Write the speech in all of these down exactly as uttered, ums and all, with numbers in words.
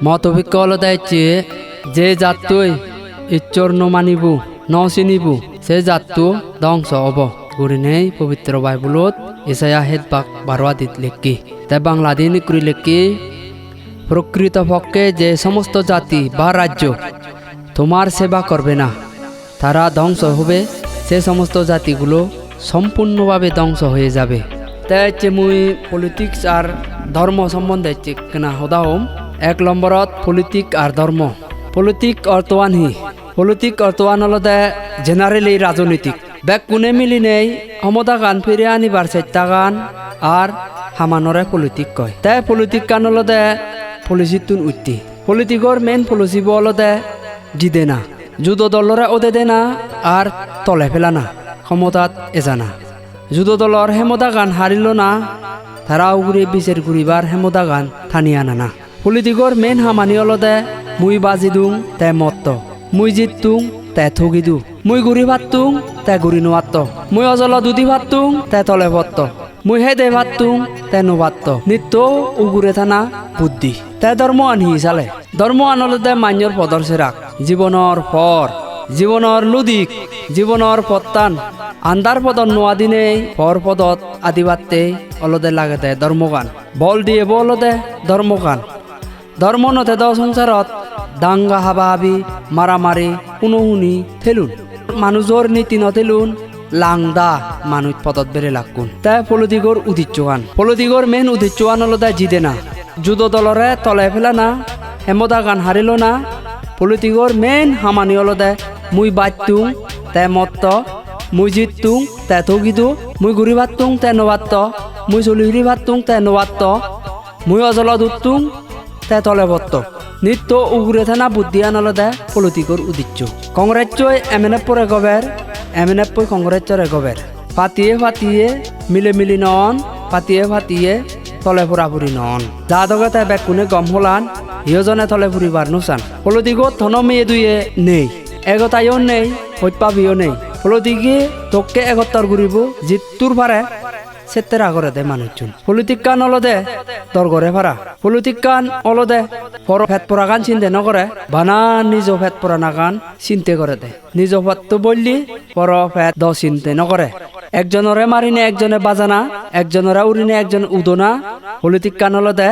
Mo topic-ko olode ecche, je jattoi Issor no manibo, no sinibo, se jatto dongso obo gurinei Pobitro Bible-ot Isaiah het bak baro adit lekke. Te Bangladin ikkuri lekke, "প্রকৃতপক্ষে যে সমস্ত জাতি বা রাজ্য তোমার সেবা করবে না, তারা ধ্বংস হবে, সে সমস্ত জাতিগুলো সম্পূর্ণভাবে ধ্বংস হয়ে যাবে।" Te ecche mui politics ar dhormo sombonde ecche ekkena hoda hom. Ek lomborot politic ar dhormo. Politic ortoan hi? Politic ortoan olode generally rajonitik. Bekkune milinei homodagan phire anibar chestagan ar hamanore politic hoi. Te politic-kan olode policy-ttun utte. Politic-or main policy-bo olode jidena, judo dolore ode dena ar tole pelana, homodat ejana. Judo dolor hemodagan harilona, tara ugure bijer guribar hemodagan tani anana. Politic-or main hamani olode mui bajidung, te motto, mui jittung, te thogidu, mui guri pattung, te guri no patto, mui ojolot udi pattung, te tole potto, mui hede pattung, te no patto. Nitto ugure tana buddhi. Te dhormoan hi sale? Dhormoan olode mannor podor serak, jibonor por, jibonor ludik, jibonor pottan. Andar podot no adinei por podot adibatte olode lagede dhormogan. Bol diyebo olode dhormogan. Dhormo no tedo songsarot danga habahabi, maramari, hunohuni telun. Manujor niti no telun, langda manuj podot berelakkun. Te politic-or udissogan. Politic-or main udissogan olode jidena. Judo dolore tole pelana, hemodagan harilona. Politic-or main hamani olode mui bajtung, te motto, mui jittung, te thogidu, mui guri pattung, te no patto, mui soli huri pattung, te no patto, mui ojolot uttung, te tole potto. Nitto ugure tana buddhian olode politic-or udisso. Congress-oi M N F-ore gober, M N F-oi Congress-ore gober. Patiye patiye mile mili non, patiye patiye tole pura puri non. Jadoge te bekkune gom holan, hiyo jone tole puribar no san. Politic-ot hono miye duye nei, egotayo nei, hojpabiyo nei. Politic-e tokke egottor guribo, jittur pare settera gorede manuchun. Politic-kan olode dor gore para. Politic-kan olode poro pet poragan sinte no gore, bana nijo pet poranagan sinte gorede. Nijo petto bolli poro pet do sinte no gore. Ekjonore marine ekjone bajana, ekjonore urine ekjone udona, politic-kan olode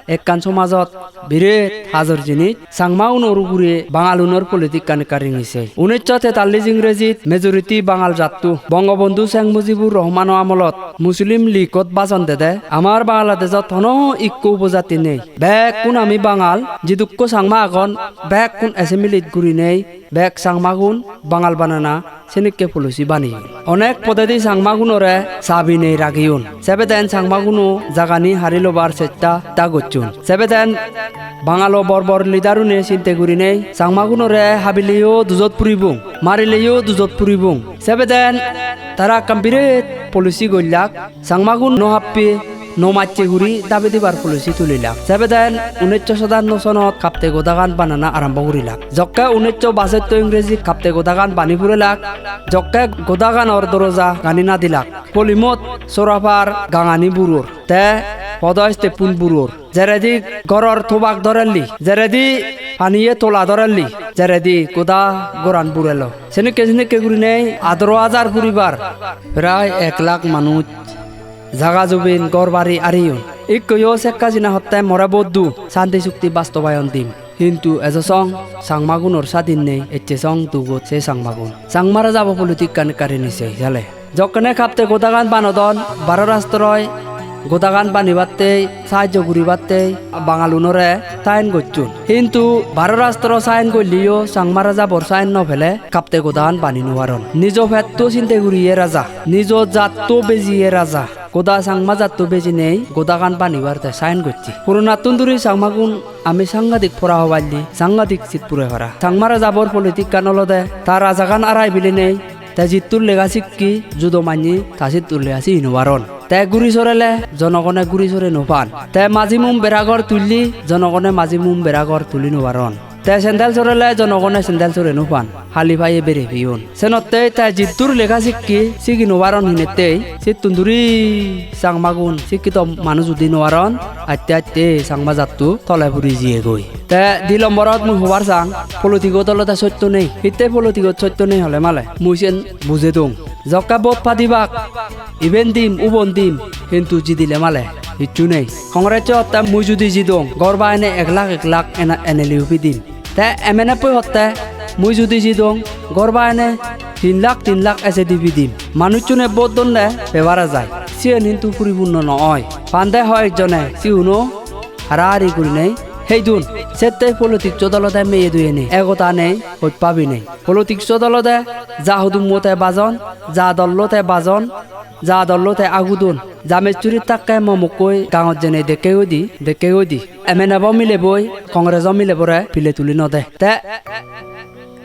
ekkan somajot biret hajor jinis. Changmagunor ugure Bangalunor politic-kan ekka ringi sei. Unnisso tetallis Ingrejit majority Bangal jatto. Bongobondhu Sheikh Mujibur Rahmano amolot Muslim League-ot bajon dede, "Amar Bangladeshot hono ikko upojati nei. Bekkun ami Bangal, jidukko Changma agon, bekkun assembly-t gurinei bek Changmagun Bangal banana." Senikke policy baneyon. Onek podedi Changmagunore sabinei rageyon. Sebeden Changmaguno jagani hari lobar chesta ta gocchon. Sebeden Bangalo bor bor leaderune sinte gurinei Changmagunore habileyo dujot puribong, marileyo dujot puribong. Sebeden tara ekkan biret policy gollak. Changmagun no happe, no macche guri dabi dibar policy tulilak. Sebeden unnisso satanno sonot kapte godagan banana arambo gurilak. Jokke unnisso basotti Ingrejit kapte godagan bani purelak, jokke godaganor doroja gani nadilak, polimot sorapar gangani buror, te podo steppun buror. Jeredi goror tobak dorelli, jeredi paniye tola dorelli, jeredi goda goran burelo. Senikke senikke gurinei adoro hajar puribar, prai ek lakh manuj jaga jobin gor bari areyon. Ikkoyo Sheikh Hasina hotte more vote du, santi chukti bastobayon dim. Hintu ejo song Changmagunor sadin nei, ecche song dugot se Changmagun. Changma rajabo politic-kan ekka rini sei sale. Jokkene kapte godagan banodon, Bharot rastroi godagan banibattei, sahajjo guribattei Bangalunore sign gocchon. Hintu Bharot rastro sign golleyo Changma rajabor sign no pele kapte godagan bani no paron. Nijo petto sinte guriye raja, nijo jatto bejiye raja. Goda Changma jatto bejinei godagan banibar te sign gocche. Puronattun duri Changmagun ami sangadik pora hoballe, sangadik sit pure para. Changma rajabor politic-kan olode ta rajagan arai bilinei, te jittur lega sikke judo manye ta sittur lega sigi no paron. Te guri sorele jonogone guri sore no pan. Te maji mum bera ghor tulle jonogone maji mum bera ghor tuli no paron. Te sendal sorele jonogone sendal sore no pan, hali paye bere peyon. Senotte te jiddur lega sikki sigi no paron hinettei, sittun duri Changmagun sikkito manuj udi no paron, aste aste Changma jatto tole puri jiyegoi. Te di lomborot mui hobar sang, politigot olode sotto nei. Hitte politigot sotto nei hole male? Mui sen buje dong. Jokke vote padibak, iben dim, ubon dim, hintu jidile male hissu nei. Congress-o hotte mui judi jidong, ghor baine ek lakh ek lakh ena-, eneli ubi dim. Te M N F-oi hotte mui judi jidong, ghor baine tin lakh tin lakh ejedi ubi dim. Manuchchune vote donde bebara jai. Siyen hintu puripunno no oi. Pande hoyekjone siguno harahari gurinei heidun. Settei politics-ot olode meye duye nei, egota nei, hojpabi nei. Politics-ot olode ja hudummo te bajon, ja dollo te bajon, ja dollo te agudon. Ja mechuri takke mo mukkoi gangot jenei dekke goi di, dekke goi di. M N F-o mileboi Congress-o milebore pile tuli no de. Te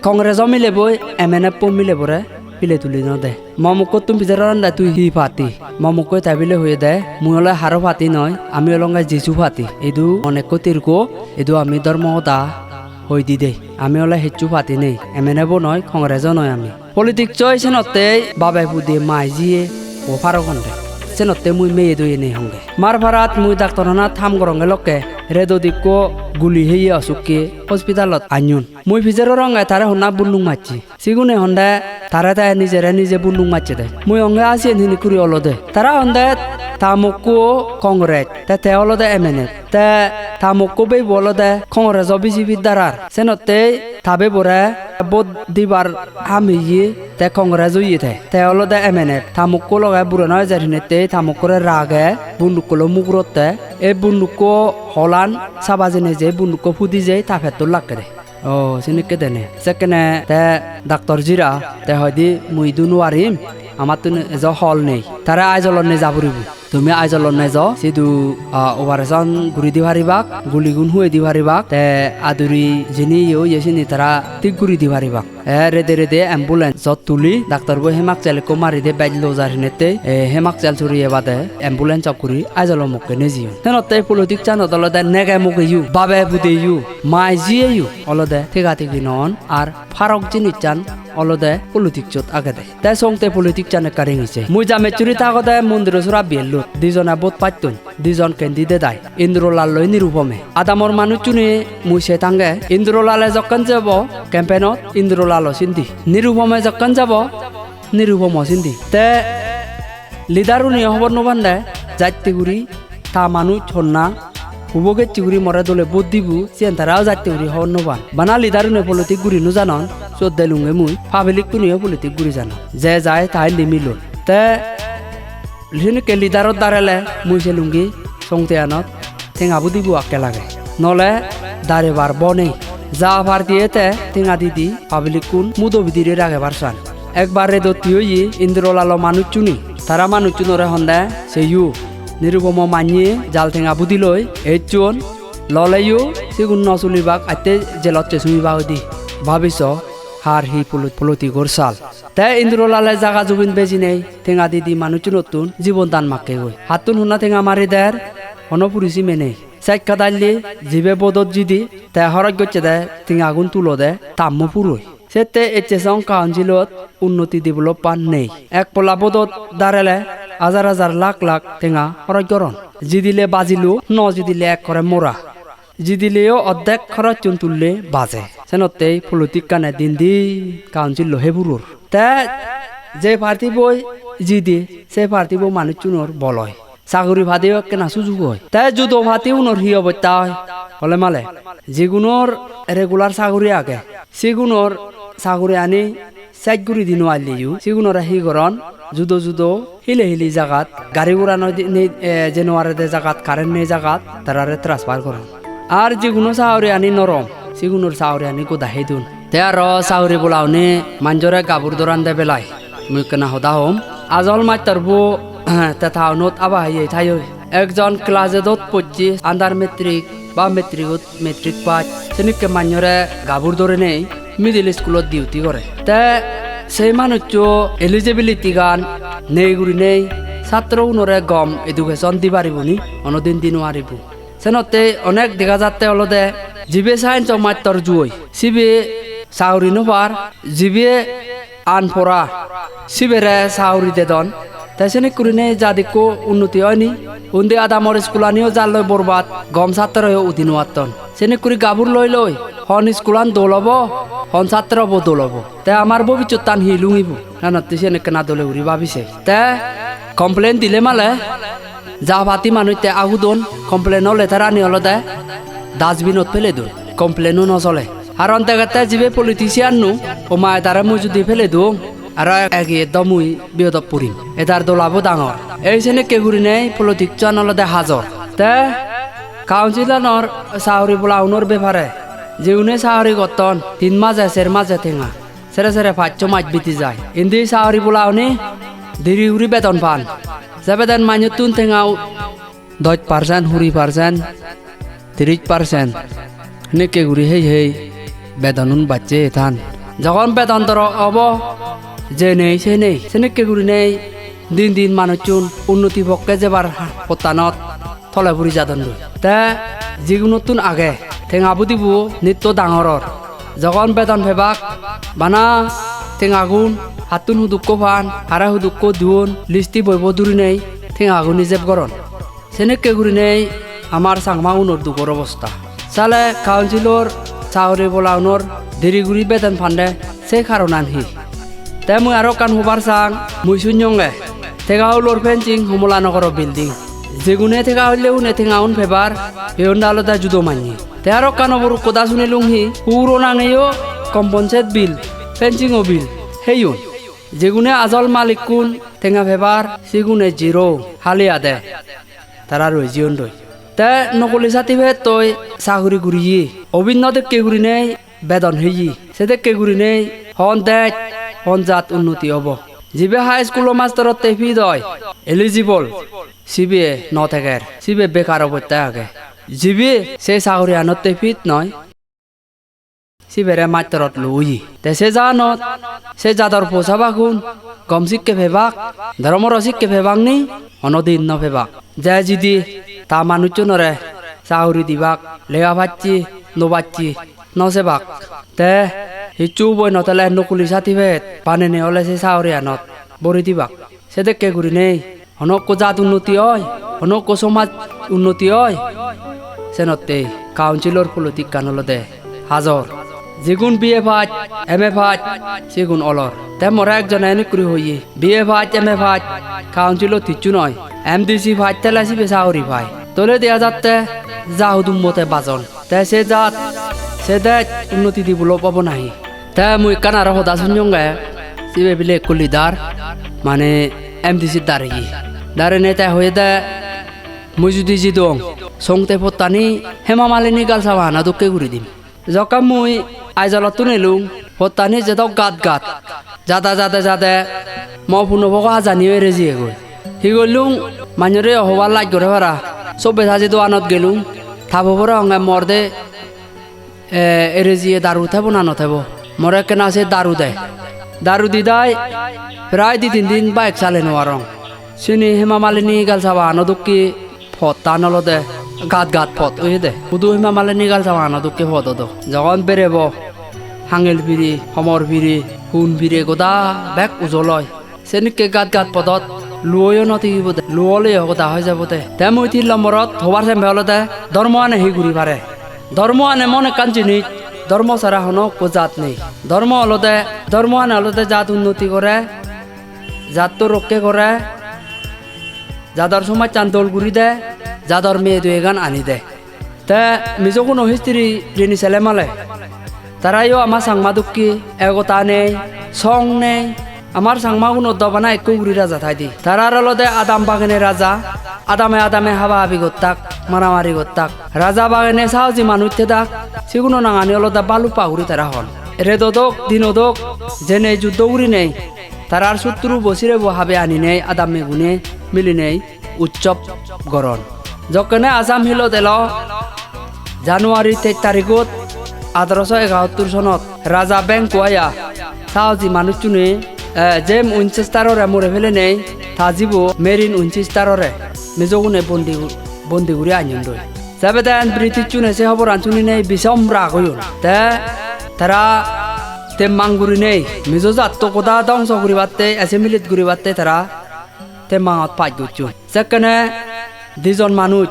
Congress-o mileboi M N F-o milebore pile tuli no de. Mo mukkottun bichar gorande tui hi party? Mo mukkoi te bile hoye de, mui ole haro party noi, ami olonge Jisu party. Idu onekko tirko, idu ami dhormo hoda hoi di de. Ami ole hissu party nei, M N F-o noi, Congress-o noi ami. Politics-oi senotte babe pude mai jiye o parogonde. Senotte mui meye doye nei honge. Mar parat mui daktor hanat ham goronge lokke redot ikko guli heye osukke hospitalot anyon. Mui pijer goronge tare honna bunduk macche. Sigune honde tare te nijere nije bunduk macche de. Mui honge a siyen hini kuri olode. Tara honde ta mokko Congress, te te olode M N F. Te ta mokko bebo olode Congress-o B J P darar. Senottei ta bebore vote dibar ham iye te Congress oye te. Te olode M N F. Ta mokko loge burano ejer hinettei ta mokkore rage bundukko loi mugurotte. Ei bundukko holan saba jeinei je bundukko pudi jei ta pettot lakke de. O, sinikke dene. Sekkene te doctor jira, te hoide mui idu nuarim, amattun ejo hol nei. Tare Aizawl-ot neja puribo. Tumi Aizawl-ot nejo, sidu, ah, operation guri di paribak, guligun huye di paribak, te aduri jini ye oye sini tara thik guri di paribak. E rede rede ambulance-ot tuli, doctor bo hemakchel ekko mari de bej lojar hinette, e hemakchel suriye bade ambulance-ot guri Aizawl-o mokke nejeyon. Senotte politics-anot olode nege mugeyo, babe pudeyo, mai jiyeyo olode tega tegi non ar parok jinissan olode politics-ot agede. Te songte politics-an ekka rengise. Mui ja mechuri tagode Mondiro Sora biyellot dijone vote patton, dijon candidate ai, Indrolal loi Nirupome. Adamor manuchchune mui se tange, Indrolale jokken jebo campaign-ot, Indrolalo sindi. Nirupome jokken jebo, Nirupomo sindi. Te leader-une hobor no pande, jatte guri ta manuj honna, hubo gecche guri more dole vote dibo, siyen tarao jatte guri hobor no pan. Bana leader-une politic guri no janon, sot delunge mui, public-uneyo politic guri janon. Je jai ta indi milon. Te sinikke leader-ot darele mui selungi songteyanot tenga budibo akke lage. Nole darebar bo nei. Ja party-e te tenga didi public-un mudo bidire ragebar san. Ekbar redotti oye Indrolalo manuchchune. Tara manuchchunore honde seyo. Nirupomo manye jal tenga budiloi ecchon, loleyo sigun no sulibak, atte jelot je sumibak oide. Babiso har hi polo-, politic-or sal. Te Indrolale jaga jubin bejinei tenga didi manuchchunottun jibon dan makkegoi. Hattun honna tenga mari der, hono puri sime nei. Sej kadalle jibe vote-ot jidi, te horoj gocchede tengagun tulode tammo puroi. Sette ecche song council-ot unnoti development nei. Ek polla vote-ot darele hajar hajar lakh lakh tenga horoj goron. Jidile bajilo, no jidile ekkore mora. Jidileyo oddek horocchun tulle baje. Senottei politic-kane din din council-lo heburor. Te je party boi jide, se party bo manuchchunor bol oi. Saguri padeyo ekkena sujug oi. Te judo party-unor hi obosta oi? Hole male, jigunor regular saguri age, sigunor saguriani sej guri di no palleyo, sigunore hi goron? Judo judo hile hile jagat, gari gura no di-, nei, eh, je no parede jagat, current nei jagat, tarare transfer goron. Ar jiguno saguriani norom, sigunor saguriani goda hei don. Te aro saguri bolaune manjore gabur doran de belai. Mui ekkena hoda hom. Ajol mastor bo te town-ot aba heye thaiyoi. Ekjon class eight-ot pocche, under matric ba matric-ot matric pass, senikke manjore gabur dorinei middle school-ot duty gore. Te sei manuccho eligibility-gan nei gurinei satro gunore gom education di paribo ni? Honodin di no paribo. Senotte onek dega jatte olode Jibe science-o mastor juoi, sibe saguri no par, jibe anpora, sibere saguri dedon. Te senik gurinei jat ikko unnoti oini, undi adamor iskulaniyo jalloi borbad, gom sattroyo udi no atton. Senik guri gabur loi loi, hon iskulan dol obo, hon sattrobo dol obo. Te amar bobissottan hi lungibo? Nanotte siyen ekkena dole guri babi sei. Te complain dile male, ja pati manuj te agudon, complain-o letter-ani olode dustbin-ot pele don. Complain-o no sole. Haron degette jibe politician-nu, o ma edare mui judi pele dong, aro egiye do mui biyodot purim. Edar dolabo dangor. Ei senekke gurinei politics-an olode hajor. Te council-anor sagori bolaunor bepare, jiune sagori gotton, tin maje, ser maje tenga. Sere sere paccho maj biti jai. Indi sagori bolaune diri guri bedon pan. Se bedon manjottun tenga u-, dos percent, kuri percent, tiris percent. Nekke guri hei hei bedonun bacche tan. Jogon bedon doro obo, je nei se nei. Senekke gurinei din din manuchun unnoti pokke jebar ha-, pottanot tole puri jadondoi. Te jigunottun age, tenga budibo nitto dangor or. Jogon bedon pebak, bana tengagun hattun hudukko pan, hara hudukko duon, listi boibo durinei tengagun ijeb goron. Senekke gurinei amar Changmagunor dugor obosta. Sale councilor sagori bolaunor deri guri bedon pande se karonan hi? Te mui aro ekkan hobar sang, mui sunyonge. Tegahulor fencing Homola Nogoro building. Jegune tegahulle une tengaun pebar, heyon da olode judo manye. Te aro ekkan obor hoda sunilung hi, puro nangeyo compensate bill, fencing-o bill, heyon. Jegune ajol malikkun tenga pebar, sigune zero, hali ade. Tara roi jiyondoi. Te nokoli certificate-toi saguri guriye, obinno dekke gurinei bedon heye. Sedekke gurinei hon dej, hon jat unnoti obo. Jibe high school-o mastorotte fit oi, eligible, sibe no teger, sibe bekar obotte age. Jibe se sagoriyanotte fit noi, sibere mastorot loi. Te se jaganot se jador posabagun gom sikke pebak, dhormoro sikke pebak ni, hono din no pebak. Je jidi ta manuchunore saguri dibak, lega pacche, no pacche, no sebak. Te hissu uboi no tele nokoli certificate banene ole se sagoriyanot bori dibak. Sedekke gurinei hono ekko jat unnoti oi, hono ekko somaj unnoti oi. Senotte councilor politics-an olode hajor. Jigun B A pass, M A pass, sigun olor. Te more ekjone enekkuri hoye, B A pass, M A pass, councilot hissu noi. M D C pass tele sibe sagori pai. Tole dega jatte ja hudummote bajon. Te se jat, se dej unnoti develop obo nahi? Te mui ekkan aro hoda sunyonge, sibe bile ekko leader, mane M D C dareye. Darene te hoyede, mui judi jidong, songte pottani Hema Malini gal sabana dokke guri dim. Jokke mui Aizawl-ottun elung, pottani jedok gat gat, jade jade jade, mo puno pogo hajaniyo ere jiyegoi. Hi gollung, manjore hobar laj gore para, sobbe saje doganot gelung, ta pobore honge mor de, e, ere jiye daru tebo na no tebo. More ekkena se daru de. Daru didai prai di tin din bike sale no parong. Sini Hema Malini gal sabano dokke pottan olode gat gat pot oyede. Hudu Hema Malini gal sabano dokke pot odo. Jogon berebo, hangel piri, homor piri, hun piri goda bek ujol oi. Senikke gat gat podot luoyo no tigibo de, luo oleyo goda hoi jabo de. Te mui tin lomborot hobar sembe olode dhormoane hi guri pare. Dhormoan emon ekkan jinis, dhormo sara hono ekko jat nei. Dhormo olode, dhormoane olode jat unnoti gore, jatto rokke gore, jador somajchan dol guri de, jador meye duyegan ani de. Te Mizoguno history rini sele male, tarayo ama Changma dokke egota nei, song nei. Amar Changmagunot do bana ekko guri raja thaide. Tarar olode adam bagene raja, adame adame haba habi gottak, maramari gottak. Raja bagene sahoji manuj thedak, siguno nangani olode Baluppa guri tara hon. Redot ok, dinot ok, jenei juddo gurinei, tarar sutturubo sirebo habe aninei adammegune milinei utsob goron. Jokkene Assam hilot elo January teish tarigot adarosho egahattor sonot Raja Bengkuaya sahoji manuchchune, eh, James Winchester-ore more pelenei ta jibo Mary Winchester-ore Mizogune bondi, bondi guri anyon doi. Sebeden Britishune se hoboran suninei bishom rag oyon. Te tara temmang gurinei Mizo jatto goda dongso guribatte, assimilate guribatte tara temmangot pach gocchon. Sekkene dijon manuj,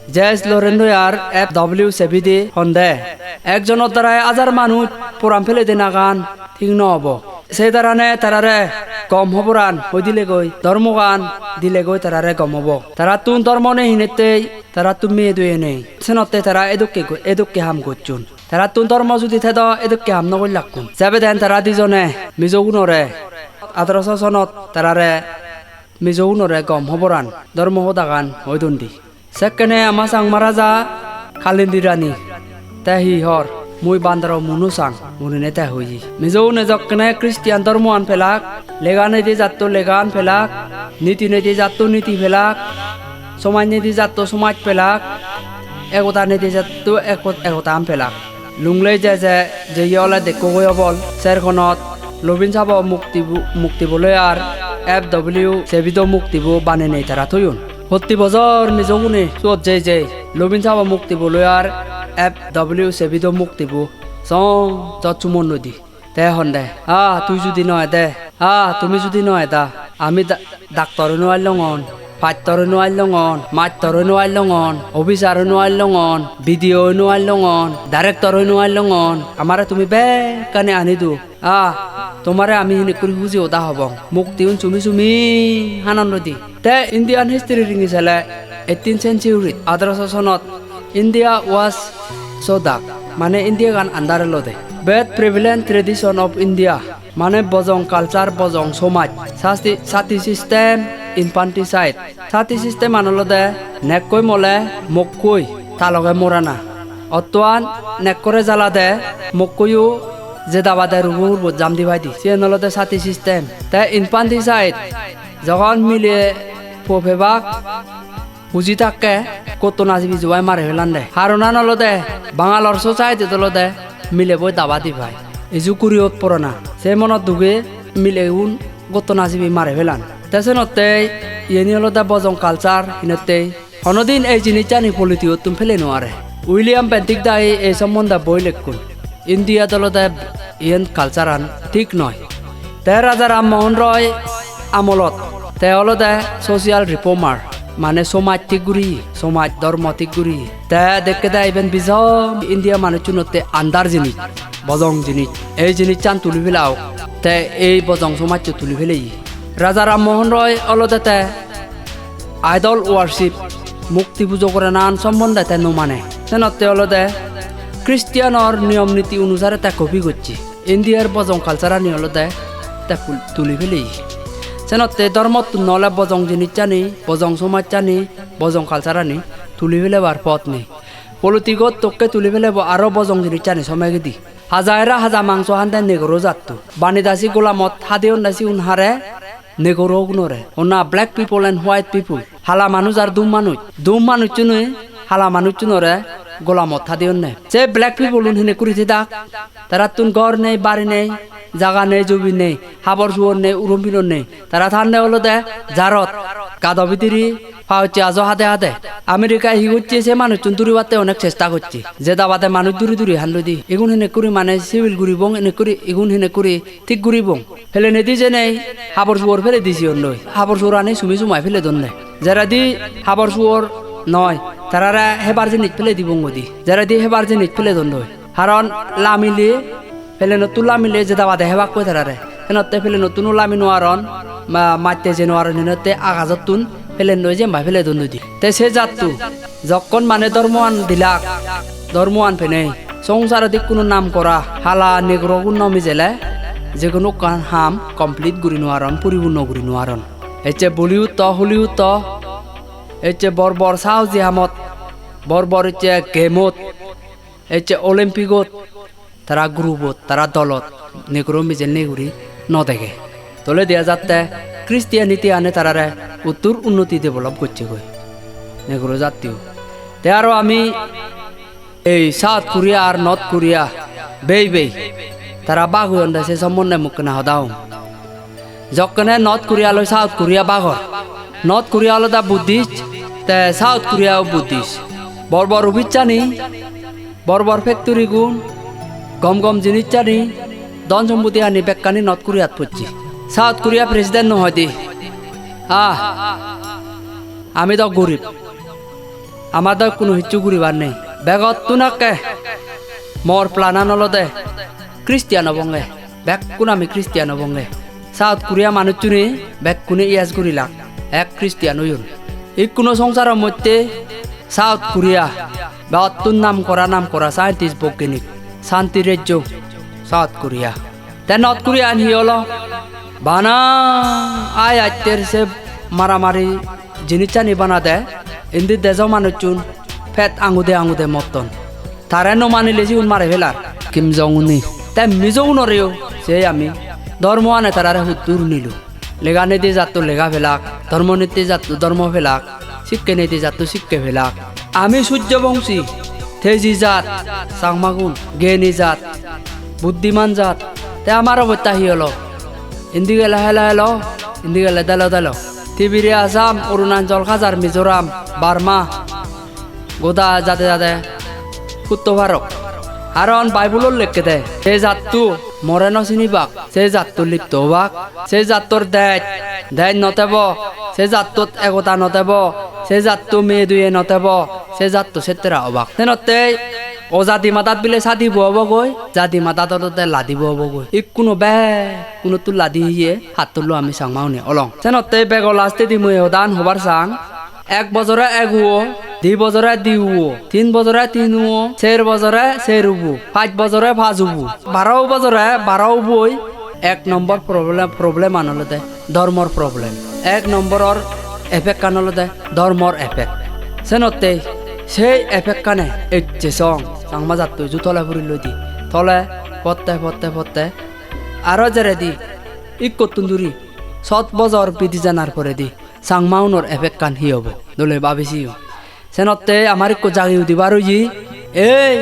J S Lorendo ar F W Sebidi honde, ekjonor darai hajar manuj poran pele denagan thik no obo. Se darane tarare gom hoboran hoi dilegoi, dhormogan dilegoi tarare gom obo. Tarattun dhormo nei hinettei tarattun meye doye nei. Senotte tara edokke go-, edokke ham gocchon. Tarattun dhormo judi thedo edokke ham no gollakkun. Sebeden tara dijone Mizogunore, athroso sonot tarare Mizogunore gom hoboran, dhormo hodagan hoi dondi. Sekkene ama Changma Raja Kalindi Rani te hi hor, "Mui bandoro mu no sang," gurinei te hoye. Mizogune jokkene Christian dhormoan pelak, lega nei de jatto legaan pelak, niti nei de jatto niti pelak, somaj nei de jatto somaj pelak, ekota nei de jatto eko-, ekotaan pelak. Lunglei je je jeye ole dekkogoi obol, serkonot Lobin Sabo mukti bu-, mukti boloi ar F W Sebido mukti bu banenei tara toyon. Protti bojor Mizogune suot jei jei Lobin Sabo mukti boloi ar F W Sebido mukti bu song jot sumon noi di. Te honde, "Ah, tui judi no ede, ah, tumi judi no eda, ami da-, doctor oi no aillongon, pastor oi no aillongon, mastor oi no aillongon, officer oi no aillongon, B D O oi no aillongon, director oi no aillongon, amare tumi bekkani ani do. Ah, tomare ami hinekkuri huji hoda hobong." Muktiun sumi sumi hanan noi di. Te Indian history ringi sele, eighteen century, athroso sonot India was so dark, mane India gan andar elode. But prevalent tradition of India, mane bojong culture, bojong somaj, sati, sati system, infanticide. Sati system an olode nekkoi mole mokkoi ta loge morana. Ottoan nekkore jalade mokkoiyo jeda bade rugo hurbo jam di pai di. Siyen olode sati system. Te infanticide, jogon mile po pebak huji thakke gottona sibi jubai mare pelande. Haronan olode Bangalor society-t olode mileboi daba di pai. Iju kuri ot porana. Se monot duge milegun gottona sibi mare pelan. Te senotte iyeni olode bojong culture hinotte. Honodin ei jinissani politigottun pele no are. William Bentinck dagi ei sombonde boi lekkun. Indiat olode iyen culture-an thik noi. Te Raja Ram Mohan Roy amolot te olode social reformer, mane somaj thik guri, somaj dhormo thik guri. Te dekkede iben bijom India manucchunotte andar jinis, bojong jinis. Ei jinissan tuli pelaok. Te ei bojong somajcho tuli peleye. Raja Ram Mohan Roy olode te idol worship, mukti pujo gorenan sombonde te no mane. Senotte olode Christianor niyom niti onusare te copy gocche. Indiar bojong culture-ani olode te pul-, tuli peleye. Senotte dhormottun no ole bojong jinissani, bojong somajjani, bojong culture-ani tuli pelebar pot nei. Politigot tokke tuli pelebo aro bojong jinissani somegidi. Haja era haja mangso hande Negro jatto. Banidasi golamot hadeyonde sigun hare Negro gunore. Honna black people and white people. Hala manuj ar dum manuj. Dum manucchune hala manucchunore golamot hadeyonde. Se black people un hene kuri thedak. Tarattun ghor nei, bari nei, jaga nei, jobi nei, habor suor nei, urom pilon nei. Tara thande olode jarot, gado bidire, pa hocche ajo hade hade. America hi gocche, se manuchun duribatte onek chesta gocche. Jeda bade manuj duri duri han loi di. Igun hene kuri mane civil guribong, hene kuri, igun hene kuri thik guribong. Pelenedi jenei habor suor pele di siyon loi. Habor suor ani sumi sumai pele donne. Jeredi habor suor noi, tarare hebar jinis pele dibong godi. Jeredi hebar jinis pele don loi. Haron lamile, pelenottun lamile jeda bade hebakkoi tarare. Senotte pelenottun lami no aron, ma-, matte je no aron, henotte agajottun pelen loi jempai pele don loi di. Te se jatto, jokkon mane dhormoan dilak, dhormoan penei, songsarot ikkunu nam gora, hala Negro gun no mijele, je hono ekkan ham complete guri no aron, puripunno guri no aron. Ecche Bollywood to, Hollywood to, ecche bor bor sahoji hamot, bor bor ecche game-ot, ecche Olympic-ot, tara group-ot, tara dolot Negro mijel nei guri no dege. Tole dega jatte Christianity-ane tarare uttur unnoti develop gocchegoi Negro jattio. Te aro ami ei South Korea ar North Korea bei bei tara bag oyonde se sombonde mukkena hoda hong. Jokkene North Korea loi South Korea bagor. North Korea olode Buddhist, te South Korea-o Buddhist. Bor bor office-ani, bor bor factory-gun, gom gom jinis-ani, dhon somboti-ani bekkani North Korea-t pocche. South Korea president-o hoide, "Ah, ami do gorib. Amar do hono hissu guribar nei. Begottun ekke mor plan-an olode Christian obonge. Bekkun ami Christian obonge." South Korea manuchchune bekkune yes gurilak, ek Christian oyon. Ikkuno songsaro moddhe South Korea, begottun nam kora, nam kora scientist, bogginik, santi rejjo South Korea. Te North Korea-an hi olo? Bana ai atter se maramari jinis-ani banade, indi dejo manuchchun pet angude angude motton. Tare no manile sigun mari felar Kim Jong Un-e. Te Mizo-unoreyo sei ami dhormo-ane tarare huddur nilo. Lega nei de jatto lega pelak, dhormo nei de jatto dhormo pelak, sikke nei de jatto sikke pelak. Ami sujjo bongsi, teji jat, Changmagun, geni jat, buddiman jat. Te amar obosta hi olo? Indi gele helo helo, indi gele delo delo. Tibire, Assam, Arunachal, Kajar, Mizoram, Burma, goda jade jade hutto parok. Karon Bible-ot lekkede, se jatto more no sinibak, se jatto lipto obak, se jattor dej, dej no tebo, se jattot ekota no tebo, se jatto meye duye no tebo, se jatto settera obak. Senottei o jadi madat bile sadibo obogoi, jadi madat olode ladibo obogoi. Ikkuno bekkunottun ladi oye, hattollo ami Changma-une olong. Senottei bego lastedi mui hodan hobar sang. Ek bojore ek uo, di bojore di uo, tin bojore tin uo, ser bojore ser ubo, pach bojore pach ubo, baro bojore baro uboi. Ek nombor problem, problem-an olode dhormor problem. Ek nomboror effect-an olode dhormor effect. Senottei sei effect-ane ecche song Changma jatto ju tole puri loi di. Tole potte potte potte aro jeredi ikkottun duri sot bojor bidi janar poredi Changma-unor effect-an hi obo? Dole babi siyo. Senottei amar ikko jagi udibar oye, ei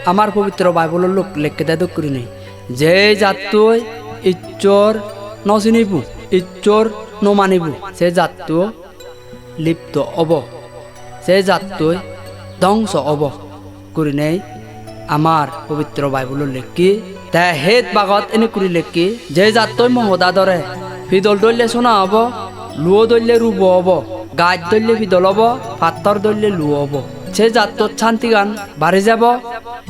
amar pobitro Bible-ot lok-, lekkede dok gurinei, je jattoi Issor no sinibo, Issor no manibo, se jatto lipto obo, se jattoi dongso obo gurinei amar pobitro Bible-ot lekke. Te het bagot enekkuri lekke, je jattoi mo hoda dore, pidol dhoille sona obo, luo dhoille rubo obo, gaj dhoille pidol obo, pattor dhoille luo obo. Se jattot santigan bari jabo,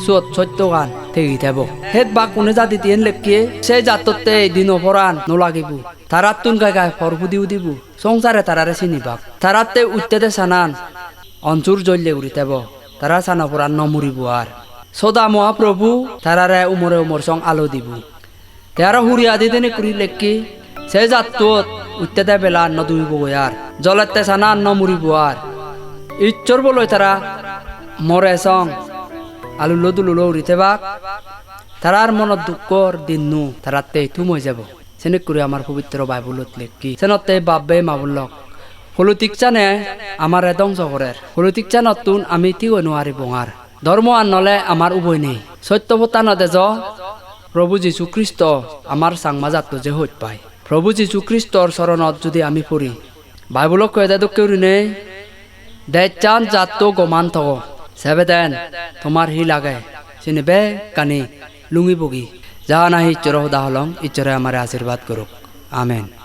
suot sottogan tegi tebo. Het bakkune jadit iyen lekke, se jattotte dino poran no lagibo. Tarattun gai gai por pudi udibo, songsare tarare sinibak. Taratte uttede sanan onsur jolle guri tebo. Tara sano poran no muribo ar. Soda Mohaprabhu tarare umore umor song alo dibo. Te aro huri adi dene kuri lekki, se jattuot uttede bela no dubibogoi ar. Jolette sanan no muribo ar. Issor boloi tara more song alullo dululo guri tebak. Tarar monot dukkor dinno tarattei tum oi jebo. Senekkuri amar pobitro Bible-ot lekki. Senottei bab-bei ma-bon lok, politics-ane amare dongso gorer. Politics-anottun ami tigoi no paribong ar. Dhormoan nole amar uboi nei. Sotto pottan dejo, Probhu Jisu Kristo amar Changma jatto je hoj pai. Probhu Jisu Kristor soronot judi ami puri, Bible-ot hoyede dokke gurinei, "Dejchan jatto goman togo, sebeden tomar hi lage?" Sini bekkani lungi bugi. Ja nahi Issoro hoda holong, Issore amare ashirbad goruk. Amen.